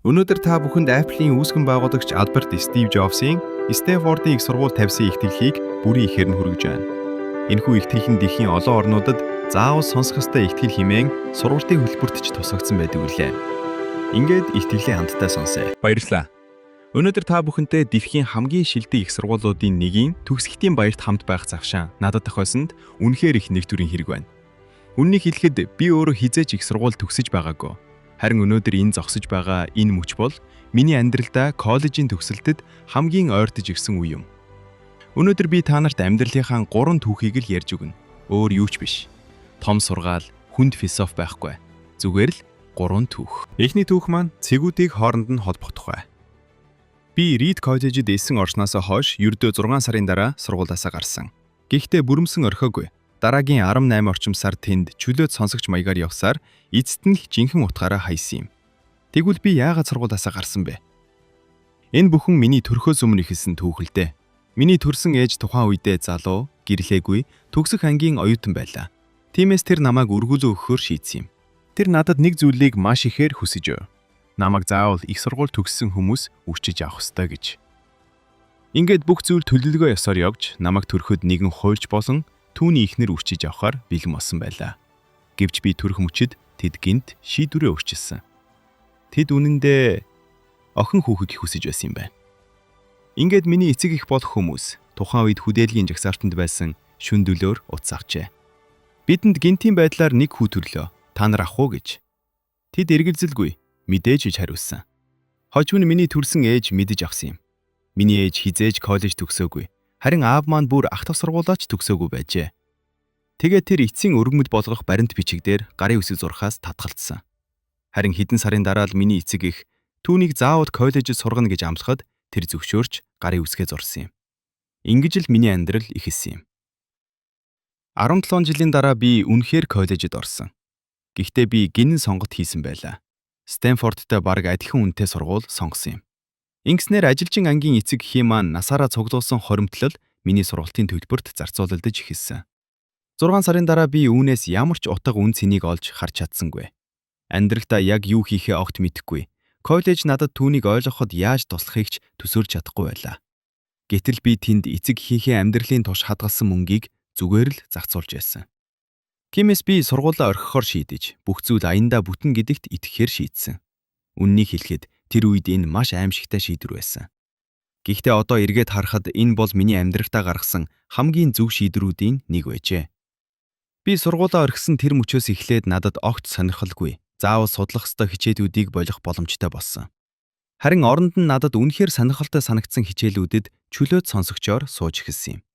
Өнөөдөр та бүхэнд Apple-ийн үүсгэн байгуулагч албарт Стив Джобсын Стэнфордын их сургууль тавьсан ихтгэлийг бүрийн ихээр нь хүргэж байна. Энэхүү ихтгэл нь дэлхийн олон орнуудад заавал сонсох ёстой ихтгэл хэмээн сургалтын хөтөлбөрт ч тусгагдсан байдаг үлээ. Ингээд итгэлийн хамтдаа сонсъё. Баярлалаа. Өнөөдөр та бүхэнтэй дэлхийн хамгийн шилдэг их сургуулиудын нэгийн төгсгөлтийн баярт хамт байх завшаан надад тохиосонд үнэхээр их нэг төрлийн хэрэг байна. Үнэнийг хэлэхэд би өөрөө хэзээ ч их сургууль төгсөж байгаагүй. Харин өнөөдөр энэ зогсож байгаа энэ мөч бол миний амьдралдаа коллежийн төгсөлтөд хамгийн ойртож ирсэн үе юм. Өнөөдөр би та нарт амьдралынхаа гурван түүхийг л ярьж өгнө. Өөр юу ч биш. Том сургаал, хүнд философи байхгүй. Зүгээр л гурван түүх. Эхний түүх маань цэгүүдийг хооронд нь холбох тухай. Би Reed коллежид 9 орсноос хойш ердөө 6 сарын дараа сургуулиасаа гарсан. Гэхдээ бүрэмсэн орхиогүй. Дараагийн 18 орчим сар тэнд чөлөөт сонсогч маягаар явсаар эцэст нь жинхэнэ утгаараа хайсан юм. Тэгвэл би яагаад сургуулиасаа гарсан бэ? Энэ бүхэн миний төрхөөс өмнө эхэлсэн түүх л дээ. Миний төрсөн ээж тухайн үедээ залуу, гэрлээгүй, төгсөх ангийн оюутан байлаа. Тиймээс тэр намайг үргүүлэн өгөхөөр шийдсэн юм. Тэр надад нэг зүйлийг маш ихээр хүсэж өв. Намайг заавал их сургууль төгссөн хүмүүс үрчиж авах ёстой гэж. Ингээд бүх зүйл төлөвлөгөө ёсоор явж, намайг төрөхөд нэгэн хуульч болон түүний эхнэр үрчиж авахар бэлэн болсон байлаа. Гэвч би төрөх мөчид тэд гэнэт шийдвэрээ өөрчилсөн. Тэд үнэндээ охин хүүхийг хүсэж байсан юм байна. Ингээд миний эцэг эх болох хүмүүс тухайн үед хүдээлгийн жагсаалтанд байсан шөнө дөлөөр утас авчээ. Бидэнд гэнэтийн байдлаар нэг хүү төрлөө. Та нар авах уу гэж. Тэд эргэлзэлгүй мэдээж гэж хариулсан. Хожим нь миний төрсөн ээж мэдэж авсан юм. Миний ээж хэзээ ч коллеж төгсөөгүй. Харин аав маань бүр ах дах сургуулиа ч төгсөөгүй байжээ. Тэгээд тэр эцсийн өргөмөд болгох баримт бичиг дээр гарын үсэг зурхаас татгалцсан. Харин хэдэн сарын дараа л миний эцэг эх түүнийг заавал коллежид сургана гэж амлахад тэр зөвшөөрч гарын үсгээ зурсан юм. Ингэж л миний амьдрал эхэлсэн юм. 17 жилийн дараа би үнэхээр коллежид орсон. Гэхдээ би гэнэн сонголт хийсэн байлаа. Стэнфордтой бараг адилхан үнэтэй сургууль сонгосон юм. Ингэснээр ажилчин ангийн эцэг эхийн маань насаараа цуглуулсан хоримтлал миний сургалтын төлбөрт зарцуулагдаж эхэлсэн. 6 сарын дараа би үүнээс ямар ч утга үнэ цэнийг олж харж чадсангүй. Амьдралдаа яг юу хийхээ огт мэдэхгүй. Коллеж надад түүнийг ойлгоход яаж туслахыг ч төсөөлж чадахгүй байлаа. Гэтэл би тэнд эцэг эхийнхээ амьдралын турш хадгалсан мөнгийг зүгээр л зарцуулж байсан. Тиймээс би сургуулиа орхихоор шийдэж, бүх зүйл аяндаа бүтнэ гэдэгт итгэхээр шийдсэн. Үнэнийг хэлэхэд тэр үед энэ маш аймшигтай шийдвэр байсан. Гэхдээ одоо эргээд харахад энэ бол миний амьдралдаа гаргасан хамгийн зөв шийдвэрүүдийн нэг байжээ. Би сургуулиа орхисон тэр мөчөөс эхлээд надад огт сонирхолгүй, заавал судлах ёстой хичээлүүдийг болих боломжтой болсон. Харин оронд нь надад үнэхээр сонирхолтой санагдсан хичээлүүдэд чөлөөт сонсогчоор сууж эхэлсэн юм.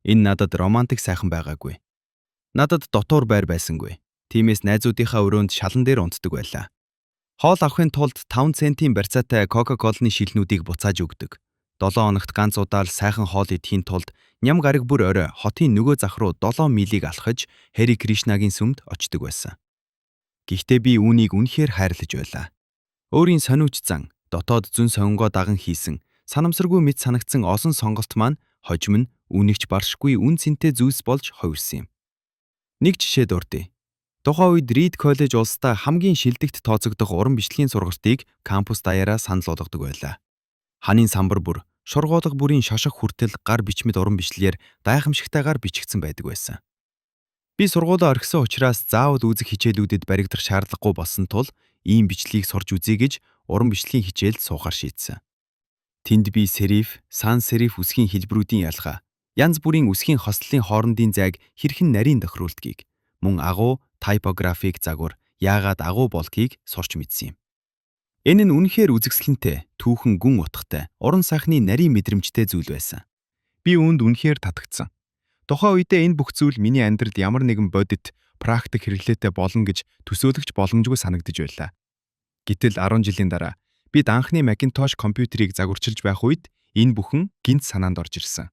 Энэ надад романтик сайхан байгаагүй. Надад дотуур байр байсангүй. Тиймээс найзуудынхаа өрөөнд шалан дээр унтдаг байлаа. Хоол авахын тулд 5 центийн барьцаатай Кока-Колны шилнүүдийг буцааж өгдөг. 7 хоногт ганц удаа л сайхан хоол идэхийн тулд ням гараг бүр орой хотын нөгөө зах руу 7 милийг алхаж Хари Кришнагийн сүмд очдог байсан. Гэхдээ би үүнийг үнэхээр хайрлаж байлаа. Өөрийн сониуч зан, дотоод зөн сонингоо даган хийсэн, санамсаргүй мэт санагдсан олон сонголт маань хожим нь үүнийг ч баршгүй үнэ цэнтэй зүйлс болж хувирсан юм. Нэг жишээ дурдъя. Тухайн үед Reed коллеж улсдаа хамгийн шилдэгт тооцогдох уран бичлэгийн сургалтыг кампус даяараа санал болгодог байлаа. Ханын самбар бүр, шоргоолго бүрийн шошго хүртэл гар бичмэд уран бичлэгээр гайхамшигтайгаар бичигдсэн байдаг байсан. Би сургуулиа орхисон учраас заавал үзэх хичээлүүдэд баригдах шаардлагагүй болсон тул ийм бичлэгийг сурч үзье гэж уран бичлэгийн хичээлд суухаар шийдсэн. Тэнд би serif, sans serif үсгийн хэлбэрүүдийн ялгаа, янз бүрийн үсгийн хослолын хоорондын зайг хэрхэн нарийн тохируулдгийг, мөн агуу типографик загвар яагаад агуу болдгийг сурч мэдсэн юм. Энэ нь үнэхээр үзэсгэлэнтэй, түүхэн гүн утгатай, уран сайхны нарийн мэдрэмжтэй зүйл байсан. Би үүнд үнэхээр татагдсан. Тухайн үедээ энэ бүх зүйл миний амьдралд ямар нэгэн бодит, практик хэрэглээтэй болно гэж төсөөлөх ч боломжгүй санагдаж байлаа. Гэтэл 10 жилийн дараа бид анхны Macintosh компьютерийг загварчилж байх үед энэ бүхэн гэнэт санаанд орж ирсэн.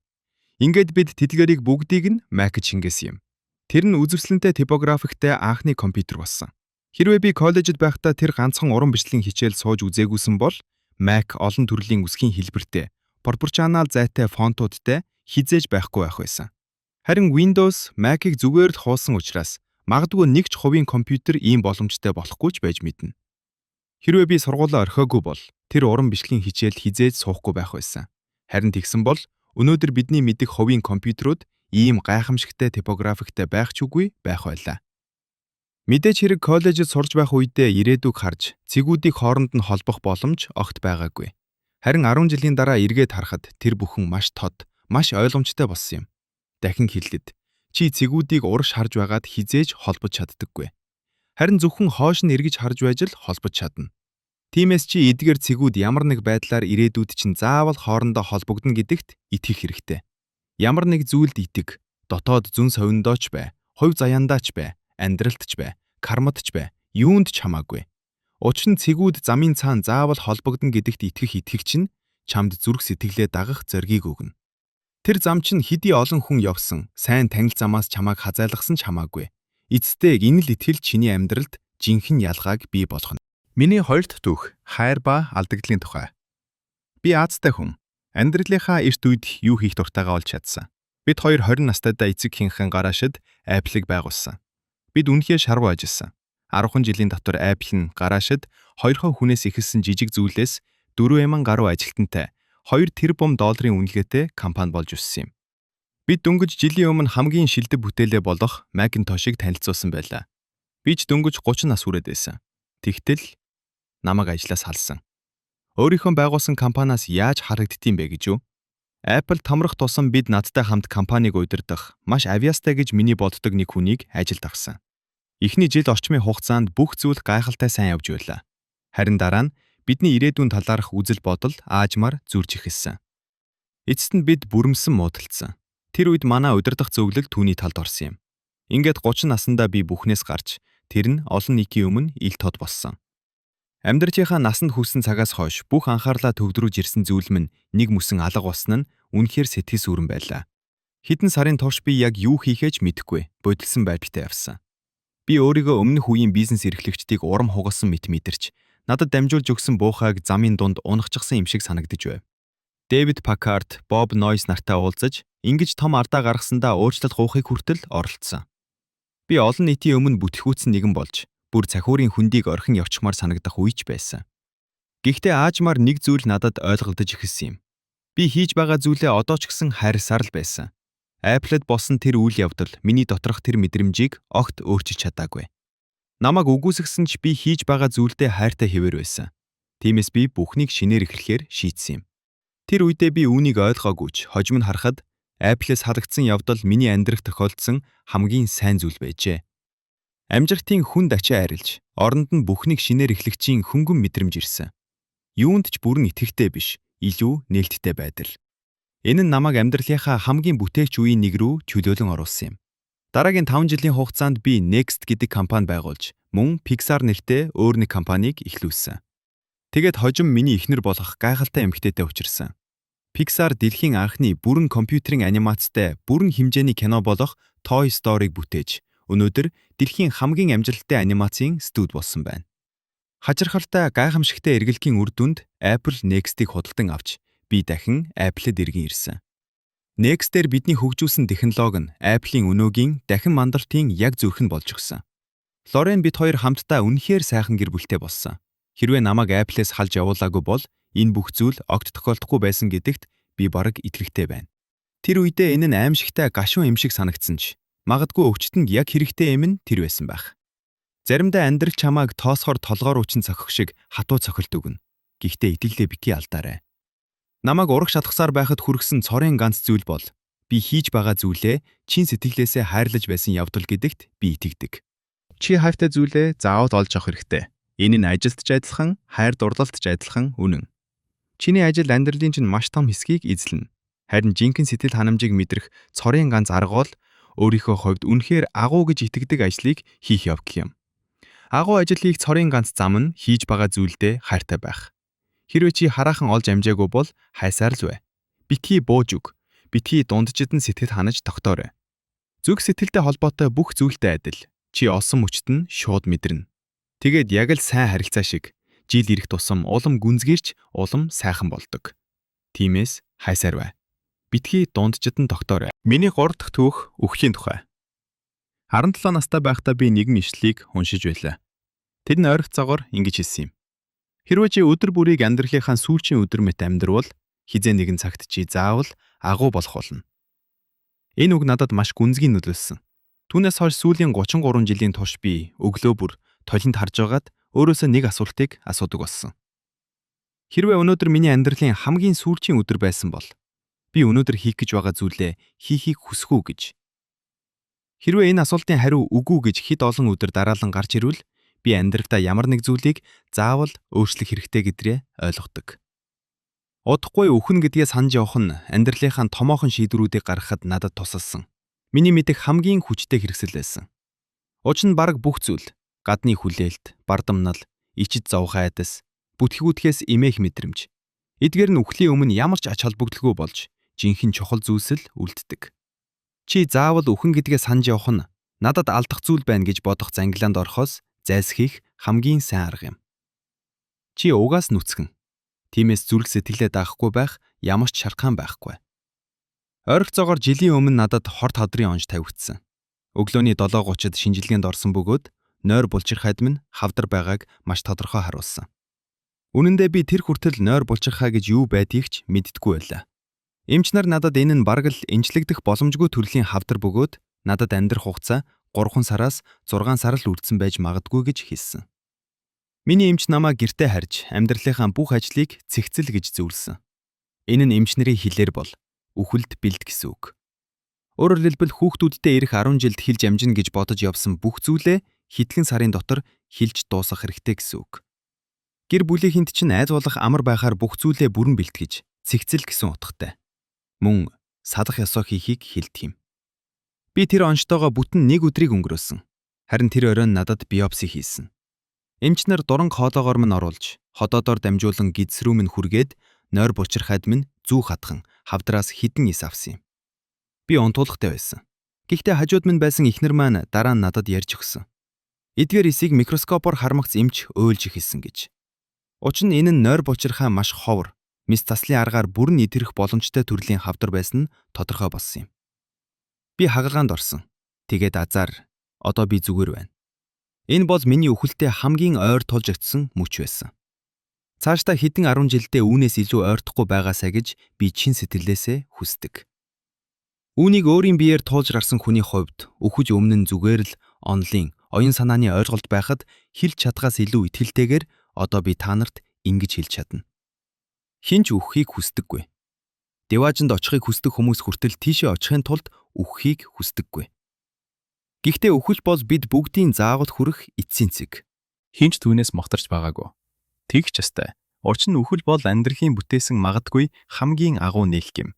Ингээд бид тэдгээрийг бүгдийг нь Mac-д шингээсэн юм. Тэр нь үзэсгэлэнтэй типографиктэй анхны компьютер болсон. Хэрвээ би коллежид байхдаа тэр ганцхан уран бичлэгийн хичээл сууж үзээгүйсэн бол Mac олон төрлийн үсгийн хэлбэртэй, пропорционал зайтай фонтуудтай хэзээ ч байхгүй байх байсан. Харин Windows Mac-ыг зүгээр л хуулсан учраас магадгүй нэг ч хувийн компьютер ийм боломжтой болохгүй ч байж мэднэ. Хэрвээ би сургуулаа орхиогүй бол тэр уран бичлэгийн хичээл хэзээ ч суухгүй байх байсан. Харин тэгсэн бол өнөөдөр бидний мэдэх хувийн компьютерүүд ийм гайхамшигтай типографиктай байх ч үгүй байх байлаа. Мэдээж хэрэг коллежид сурж байх үедээ ирээдүг харж, цэгүүдийг хооронд нь холбох боломж огт байгаагүй. Харин 10 жилийн дараа эргээд харахад тэр бүхэн маш тод, маш ойлгомжтой болсон юм. Дахин хэлэхэд чи цэгүүдийг урагш харж байгаад хэзээ ч холбож чаддаггүй. Харин зөвхөн хойш нь эргэж харж байж л холбож чадна. Тиймээс чи эдгээр цэгүүд ямар нэг байдлаар ирээдүйд чинь заавал хоорондоо холбогдоно гэдэгт итгэх хэрэгтэй. Ямар нэг зүйлд итэг, дотоод зөн совиндоо ч бай, хувь заяандаа ч бай, амьдралд ч бай, кармад ч бай, юунд ч хамаагүй. Учир нь цэгүүд замын цаана заавал холбогдоно гэдэгт итгэх итгэх чинь чамд зүрх сэтгэлээ дагах зоригийг өгнө. Тэр зам чинь хэдий олон хүн явсан, сайн танил замаас чамайг хазайлгасан ч хамаагүй. Эцэстээ энэ л итгэл чиний амьдралд жинхэнэ ялгааг бий болгоно. Миний хоёр дахь түүх хайр ба алдагдлын тухай. Би Азтай хүн. Амьдралынхаа эрт үед юу хийх дуртайгаа олж чадсан. Бид хоёр 20 настайдаа эцэг эхийнхээ гараашид Apple-ыг байгуулсан. Бид үнэхээр шаргуу ажилласан. 10 жилийн дотор Apple нь гараашид 2 хүнээс эхэлсэн жижиг зүйлээс 4000 гаруй ажилтнтай 2 тэрбум долларын үнэлгээтэй компани болж өссөн юм. Бид дөнгөж жилийн өмнө хамгийн шилдэг бүтээлээ болох Macintosh-ыг танилцуулсан байлаа. Би ч дөнгөж 30 нас хүрээд байсан. Тэгтэл намайг ажлаас халсан. Өөрийнхөө байгуулсан компаниас яаж харагддийн бэ гэж үү? Apple томрох тусам бид надтай хамт компанийг удирдах маш авьяастай гэж миний боддог нэг хүнийг ажилд авсан. Эхний жил орчмын хугацаанд бүх зүйл гайхалтай сайн явж байлаа. Харин дараа нь бидний ирээдүйн талаарх үзэл бодол аажмаар зөрж эхэлсэн. Эцэст нь бид бүрэмсэн муудалцсан. Тэр үед манай удирдах зөвлөл түүний талд орсон юм. Ингээд 30 насндаа би бүхнээс гарч тэр нь олон нийтийн өмнө ил тод болсон. Амьдралынхаа насанд хүрсэн цагаас хойш бүх анхаарлаа төвлөрүүлж ирсэн зүйл минь нэг мөсөн алга болсон нь үнэхээр сэтгэл сүйрэн байлаа. Хэдэн сарын турш би яг юу хийхээ ч мэдэхгүй бодилсон байдалтай явсан. Би өөрийгөө өмнөх үеийн бизнес эрхлэгчдийг урам хугалсан мэт мэдэрч надад дамжуулж өгсөн буухайг замын дунд унахчихсан юм шиг санагдаж байв. Дэвид Паккард, Боб Нойс нартай уулзаж ингэж том алдаа гаргасандаа уучлал гуйхыг хүртэл оролдсон. Би олон нийтийн өмнө бүтэхгүйцэн нэгэн болж бүр цахиурын хөндийг орхин явчихмаар санагдах үе ч байсан. Гэхдээ аажмаар нэг зүйл надад ойлгогдож эхэлсэн юм. Би хийж байгаа зүйлээ одоо ч гэсэн хайрласаар л байсан. Apple-д болсон тэр үйл явдал миний доторх тэр мэдрэмжийг огт өөрчилж чадаагүй. Намайг үгүйсгэсэн ч би хийж байгаа зүйлдээ хайртай хэвээр байсан. Тиймээс би бүхнийг шинээр эхлэхээр шийдсэн юм. Тэр үедээ би үүнийг ойлгоогүй ч хожим нь харахад Apple-ээс халагдсан явдал миний амьдралд тохиолдсон хамгийн сайн зүйл байжээ. Амжиртын хүнд ачаа арилж, оронд нь бүхнийг шинээр эхлэгчийн хөнгөн мэдрэмж ирсэн. Юунд ч бүрэн итгэвтэй биш, илүү нээлттэй байдал. Энэ нь намайг амьдралынхаа хамгийн бүтээгч үеийн нэг рүү чөлөөлөн оруулсан юм. Дараагийн 5 жилийн хугацаанд би Next гэдэг компани байгуулж, мөн Pixar нэртэй өөр нэг компанийг эхлүүлсэн. Тэгээд хожим миний эхнэр болох гайхалтай эмэгтэйтэй учирсан. Pixar дэлхийн анхны бүрэн компьютерийн анимацтай бүрэн хэмжээний кино болох Toy Story-г бүтээж, өнөөдөр дэлхийн хамгийн амжилттай анимацийн студи болсон байна. Хачирхалтай гайхамшигтай эргэлгийн үр дүнд Apple Next-ийг худалдан авч би дахин Apple-д эргэн ирсэн. Next-ээр бидний хөгжүүлсэн технологи нь Apple-ийн өнөөгийн дахин мандалтын яг зүрх нь болж өгсөн. Лорен бид хоёр хамтдаа үнэхээр сайхан гэр бүлтэй болсон. Хэрвээ намайг Apple-ээс халж явуулаагүй бол энэ бүх зүйл огт тохиолдохгүй байсан гэдэгт би бараг итгэлтэй байна. Тэр үедээ энэ нь аимшигтай гашуун юм шиг санагдсан ч магадгүй өвчтөнд яг хэрэгтэй юм нь тэр байсан байх. Заримдаа амьдрал чамайг тоосгоор толгоор учин цохих шиг хатуу цохилт өгнө. Гэхдээ итгэлээ битгий алдаарай. Намайг урагш алхасаар байхад хүргэсэн цорын ганц зүйл бол би хийж байгаа зүйлээ чин сэтгэлээсээ хайрлаж байсан явдал гэдэгт би итгэдэг. Чи хайртай зүйлээ заавал олж авах хэрэгтэй. Энэ нь ажилд ч адилхан, хайр дурлалд ч адилхан үнэн. Чиний ажил амьдралын чинь маш том хэсгийг эзлэнэ. Харин жинхэнэ сэтгэл ханамжийг мэдрэх цорын ганц арга бол өөрийнхөө хувьд үнэхээр агуу гэж итгэдэг ажлыг хийх явдал юм. Агуу ажил хийх цорын ганц зам нь хийж байгаа зүйлдээ хайртай байх. Хэрвээ чи хараахан олж амжаагүй бол хайсаар л бай. Битгий бууж өг. Битгий дунджид нь сэтгэл ханаж тогтоорой. Зүрх сэтгэлтэй холбоотой бүх зүйлтэй адил. Чи олсон мөчт нь шууд мэдэрнэ. Тэгээд яг л сайн харилцаа шиг жил ирэх тусам улам гүнзгийрч улам сайхан болдог. Тиймээс хайсаар бай. Битгий дунджид нь тогтоорой. Миний 3 дахь түүх үхлийн тухай. 17 настай байхдаа би нэгэн ишлэлийг уншиж байлаа. Тэр нь ойролцоогоор ингэж хэлсэн юм. Хэрвээ чи өдөр бүрийг амьдралынхаа сүүлчийн өдөр мэт амьдрвал хэзээ нэгэн цагт чи заавал агуу болох болно. Энэ үг надад маш гүнзгий нөлөөлсөн. Түүнээс хойш сүүлийн 33 жилийн турш би өглөө бүр толинд харж байгаад өөрөөсөө нэг асуултыг асуудаг болсон. Хэрвээ өнөөдөр миний амьдралын хамгийн сүүлчийн өдөр байсан бол би өнөөдөр хийх гэж байгаа зүйлээ хийхийг хүсэх үү гэж. Хэрвээ энэ асуултын хариу үгүй гэж хэд олон өдөр дараалан гарч ирвэл би амьдралдаа ямар нэг зүйлийг заавал өөрчлөх хэрэгтэй гэдгээ ойлгодог. Удахгүй үхнэ гэдгээ санаж явах нь амьдралынхаа томоохон шийдвэрүүдийг гаргахад надад тусалсан. Миний мэдэх хамгийн хүчтэй хэрэгсэл байсан. Учир нь бараг бүх зүйл гадны хүлээлт, бардамнал, ичид зовох айдас, бүтээгүүдхээс эмээх мэдрэмж. Эдгээр нь үхлийн өмнө ямар ч ач холбогдолгүй болж жинхэнэ чухал зүйлс л үлддэг. Чи заавал үхнэ гэдгээ санаж явах нь надад алдах зүйл байна гэж бодох зангилаанд орохоос зайлсхийх хамгийн сайн арга юм. Чи угаас нүцгэн. Тиймээс зүрх сэтгэлээ дагахгүй байх ямар ч шалтгаан байхгүй. Ойролцоогоор жилийн өмнө надад хорт хавдрын онж тавигдсан. Өглөөний 7:30-д шинжилгээнд орсон бөгөөд нойр булчирхайд минь хавдар байгааг маш тодорхой харуулсан. Үнэн дээр би тэр хүртэл нойр булчирхай гэж юу байдгийг ч мэддэггүй байлаа. Эмч нар надад энэ нь бараг л эмчлэгдэх боломжгүй төрлийн хавдар бөгөөд надад амьдрах хугацаа 3 сараас 6 сар л үлдсэн байж магадгүй гэж хэлсэн. Миний эмч намайг гэртээ харьж амьдралынхаа бүх ажлыг цэгцэл гэж зөвлөсөн. Энэ нь эмч нарын хэлээр бол үхэлд бэлд гэсэн үг. Өөрөөр хэлбэл, хүүхдүүдтэй ирэх 10 жилд хэлж амжина гэж бодож явсан бүх зүйлээ хэдхэн сарын дотор хэлж дуусгах хэрэгтэй гэсэн үг. Гэр бүлийнхэнд чинь аль болох амар байхаар бүх зүйлээ бүрэн бэлтгэж цэгцэл гэсэн утгатай. Мөн салах ёсоо хийхийг хэлдэг юм. Би тэр онцтойгоо бүтэн нэг өдрийг өнгөрөөсөн. Харин тэр оройн надад биопси хийсэн. Эмч нар дуранг хоолоогоор минь оруулж, ходоодоор дамжуулан гэдэс рүү минь хүргээд нойр булчирхайд минь зүү хатхан хавдраас хэдэн эс авсан юм. Би унтуулгатай байсан. Гэхдээ хажууд минь байсан эхнэр маань дараа нь надад ярьж өгсөн. Эдгээр эсийг микроскопоор хармагц эмч уйлж эхэлсэн гэж. Учир нь энэ нь нойр булчирхай маш ховор, мэс заслын аргаар бүрэн эдгэрэх боломжтой төрлийн хавдар байсан нь тодорхой болсон юм. Би хагалгаанд орсон. Тэгээд азаар одоо би зүгээр байна. Энэ бол миний үхэлтэй хамгийн ойр тулж очсон мөч байсан. Цаашдаа хэдэн 10 жилдээ үүнээс илүү ойртохгүй байгаасай гэж би чин сэтгэлээсээ хүсдэг. Үүнийг өөрийн биеэр туулж гарсан хүний хувьд үхэж өмнө нь зүгээр л онолын оюун санааны ойлголт байхад хэлж чадахаас илүү итгэлтэйгээр одоо би та нарт ингэж хэлж чадна. Хэн ч үхэхийг хүсдэггүй. Диваажинд очихыг хүсдэг хүмүүс хүртэл тийшээ очихын тулд үхэхийг хүсдэггүй. Гэхдээ үхэл бол бид бүгдийн заавал хүрэх эцсийн цэг. Хэн ч түүнээс мохтарч байгаагүй. Тэгэх ч ёстой. Учир нь үхэл бол амьдралын бүтээсэн магадгүй хамгийн агуу нээлт юм.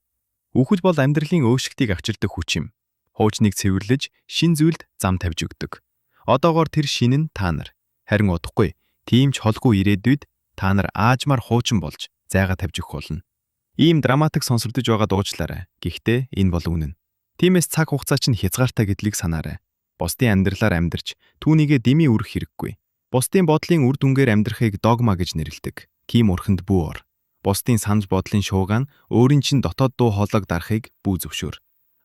Үхэл бол амьдралын өөрчлөлтийг авчирдаг хүч юм. Хуучныг цэвэрлэж, шинэ зүйлд зам тавьж өгдөг. Одоогоор тэр шинэ нь та нар. Харин удахгүй тийм ч холгүй ирээдүйд та нар аажмаар хуучин болж зайгаа тавьж өгөх болно. Ийм драматик сонсогдож байгаад уучлаарай. Гэхдээ энэ бол үнэн. Тиймээс цаг хугацаа чинь хязгаартай гэдгийг санаарай. Бусдын амьдралаар амьдарч түүнийгээ дэмий үрэх хэрэггүй. Бусдын бодлын үр дүнгээр амьдрахыг догма гэж нэрлэдэг. Тийм урханд бүү ор. Бусдын санал бодлын шуугаан өөрийн чинь дотоод дуу хоолойг дарахыг бүү зөвшөөр.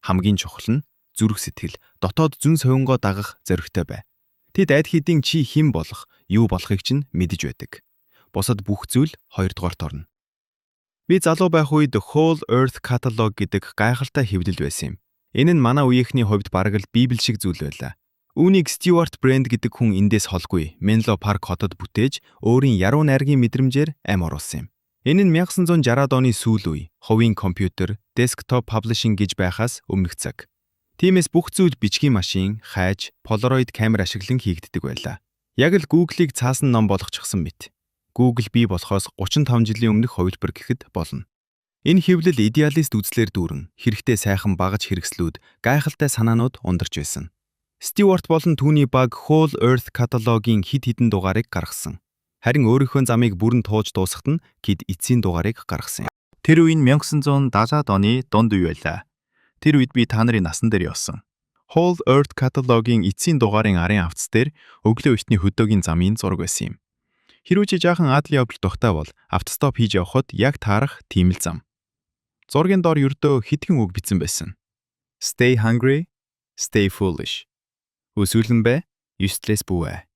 Хамгийн чухал нь зүрх сэтгэл, дотоод зөн совингоо дагах зоригтой бай. Тэд аль хэдийн чи хэн болох, юу болохыг чинь мэдэж байдаг. Бусад бүх зүйл хоёрдугаарт орно. Би залуу байх үед Whole Earth Catalog гэдэг гайхалтай хэвлэл байсан юм. Энэ нь манай үеийнхний хувьд бараг л Библи шиг зүйл байлаа. Үүнийг Стюарт Брэнд гэдэг хүн эндээс холгүй Менло Парк хотод бүтээж өөрийн яруу найргийн мэдрэмжээр амь оруулсан юм. Энэ нь 1960-ад оны сүүл үе, хувийн компьютер, desktop publishing гэж байхаас өмнөх цаг. Тиймээс бүх зүйл бичгийн машин, хайж, Polaroid камер ашиглан хийгддэг байлаа. Яг л Google-ийг цаасан ном болгочихсон мэт. Google бий болохоос 35 жилийн өмнөх хувилбар гэхэд болно. Энэ хэвлэл идеалист үзлээр дүүрэн, хэрэгтэй сайхан багаж хэрэгслүүд, гайхалтай санаанууд ундарч байсан. Стюарт болон түүний баг Whole Earth Catalog-ийн хэд хэдэн дугаарыг гаргасан. Харин өөрийнхөө замыг бүрэн туулж дуусахад нь тэд эцсийн дугаарыг гаргасан юм. Тэр үе нь 1970-ад оны дунд үе байлаа. Тэр үед би та нарын насан дээр явсан. Whole Earth Catalog-ийн эцсийн дугаарын арын хавтас дээр өглөө эртний хөдөөгийн замын зураг байсан юм. Хэрвээ чи жаахан адал явдал дуртай бол автостоп хийж явхад яг таарах тийм л зам. Зургийн доор ердөө хэдхэн үг бичсэн байсан. Stay hungry, stay foolish. Өсвөлэн бай, ёслээс бүү ай.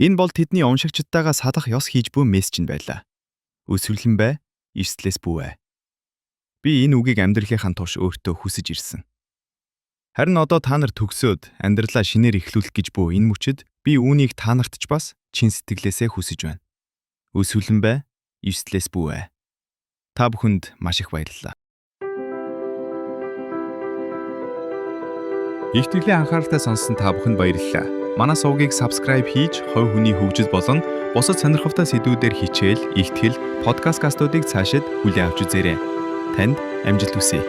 Энэ бол тэдний уншигчдтайгаа салах ёс хийж буй мессеж нь байлаа. Өсвөрлөн бай, эрсдлээс бүү. Би энэ үгийг амьдралынхаа турш өөртөө хүсэж ирсэн. Харин одоо та нар төгсөөд амьдралаа шинээр эхлүүлэх гэж буй энэ мөчид би үүнийг та нарт ч бас чин сэтгэлээсээ хүсэж байна. Өсвөлэн бай, эрсдлээс бүү. Та бүхэнд маш их баярлалаа. Итгэлийн анхааралтай сонссон та бүхэнд баярлалаа. Манай сувгийг subscribe хийж, хувь хүний хөгжил болон бусад сонирхолтой сэдвүүдээр хичээл, ихтгэл, подкастуудыг цаашид хүлээн авч үзээрэй. Танд амжилт хүсье.